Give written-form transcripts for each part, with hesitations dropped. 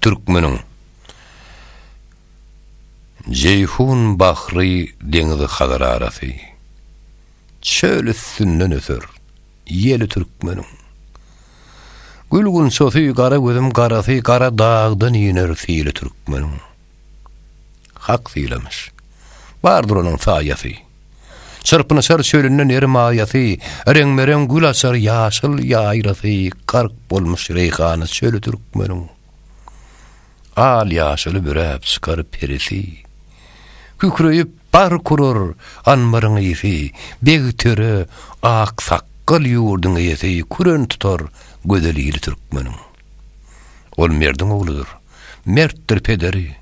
Türkmeniň. Jeýhun bahry deňizi Hazar arasy. Çöl üstünden öser, ýeli türkmeniň. Gül gunçasy, gara gözüm garasy, gara dagdan iner sili türkmeniň. Hak sylamyş. Bardyr onuň saýasy. Çyrpynyşar çölünde neri maýasy, Reňbe-reň gül açar ýaşyl ýaýlasy, Gark bolmuş reýhana çöli türkmeniň. Al-ýaşyly büräp çykar perisi. Kükreýip bark urar anbaryň ysy, Beg töre, ak sakgal ýurduň eýesi, Küren tutar gözel ili türkmeniň. Ol merdiň ogludyr, mertdir pederi.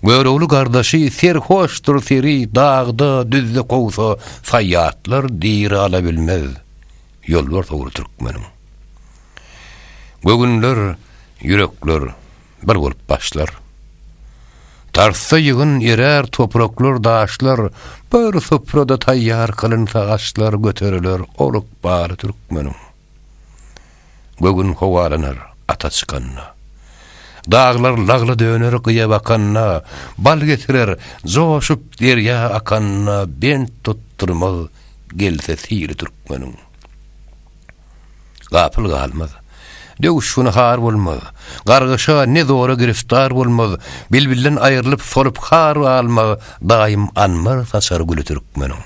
Görogly gardaşy, serhoşdyr seri, Dagda, düzde kowsa, saýatlar diri alabilmez. Ýolbars ogly türkmeniň. Göwünler, ýürekler bir bolup başlar. Tartsa ýygyn erär topraklar, daşlar, Bir suprada taýýar kylynsa aşlar, Göteriler ol ykbaly türkmeniň. Göwün howalanar ata çykanda. Daglar lagla döner gyýa bakanda, Bal getirer joşup derýa akanda, Bent tutdurmaz gelse sili türkmeniň. Gapyl galmaz. Döwüş güni har bolmaz. Gargyşa ne zora giriftar bolmaz. Bilbilden aýrylyp solup har galmaz, Daýym anbar saçar güli türkmeniň.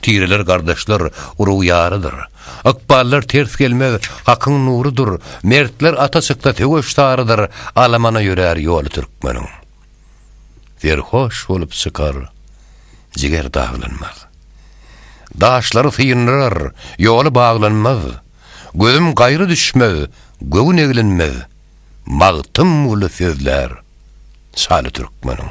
Tireler gardaşlar, urug ýarydyr. Ykballar ters gelmez, Hakyň nurudyr. Mertler ata çyksa söweş sarydyr, Alamana ýörär ýoly türkmeniň. Serhoş bolup çykar, jiger daglanmaz. Daşlary syndyrar, ýoly baglanmaz. Gözüm gaýry düşmez, göwün eglenmez. Magtymguly sözlär, şaly türkmeniň.